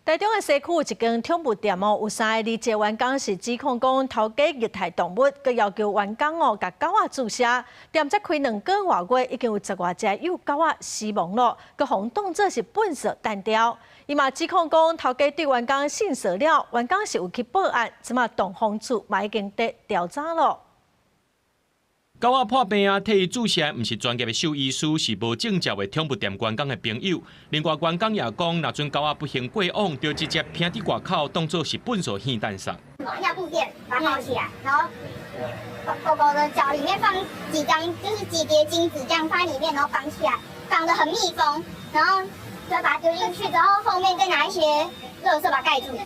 台中的西區有一間寵物店哦，有三个離職員工是指控講頭家虐待動物，閣要求員工哦共狗仔注射。店才開2個外月，已經有十外隻幼狗仔死亡囉，閣予人當做是糞埽擲掉。伊嘛指控講頭家對員工性騷擾，員工是有去報案，這馬動防處嘛已經佇調查囉。狗仔破病啊，替伊注射，毋是專業的獸醫師，是無證照的寵物店員工的朋友。另外，員工也講，若陣狗仔不幸過往，就直接拚佇外口，當做是糞埽獻擲啥。尿布墊把它包起來，然後狗狗的腳裡面放幾張，就是幾疊金紙，這樣放在裡面，然後綁起來，綁得很密封，然後就把它丟進去之後，後面再拿一些垃圾把它蓋住。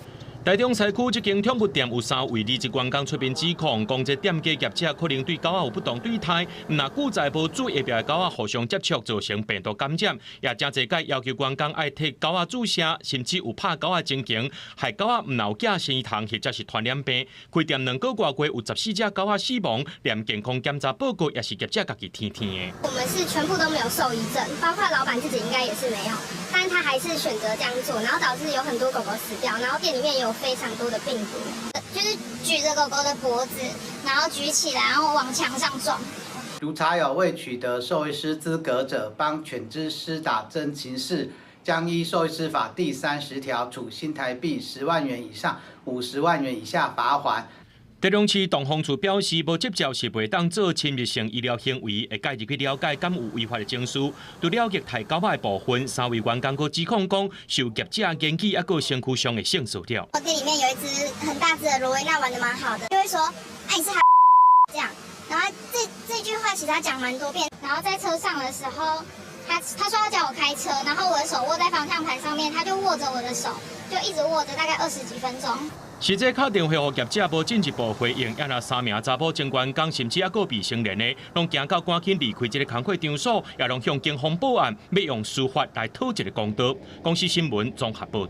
台中西區這間寵物店有三位離職員工出面指控，講這店家業者可能對狗仔有不當對待，毋但拒載無注疫苗的狗仔互相接觸，造成病毒感染，也誠濟擺要求員工愛替狗仔注射，甚至有拍狗仔情形，害狗仔毋但有寄生蟲或者是傳染病。開店2個外月有14隻狗仔死亡，連健康檢查報告也是業者家己填填的。我們是全部都沒有獸醫證，包括老闆自己應該也是沒有，但他還是選擇這樣做，然後導致有很多狗狗死掉，然後店裡面也有非常多的病毒，就是舉着狗狗的脖子，然後舉起來，然後往牆上撞。如查有未取得獸醫師資格者幫犬隻施打針情事，將依獸醫師法第30條處新台幣10萬元以上50萬元以下罰鍰。台中市動防處表示，無執照是袂當做侵入性醫療行為，會介入去了解敢有違法的程序。除了虐待狗仔的部分，三位員工閣指控講受業者言語抑閣身軀上的性騷擾。我店裡面有一隻很大隻的羅威納，玩得蠻好的，就會說：“哎，你是這樣。”然後這句話其實他講蠻多遍。然後在車上的時候，他說要教我開車，然後我的手握在方向盤上面，他就握着我的手，就一直握着，大概20幾分鐘。實際敲電話予業者無進一步回應，也若三名查埔前員工，甚至抑閣未成年的，攏驚到趕緊離開這个工課場所，也攏向警方報案，欲用司法來討一个公道。公視新聞綜合報。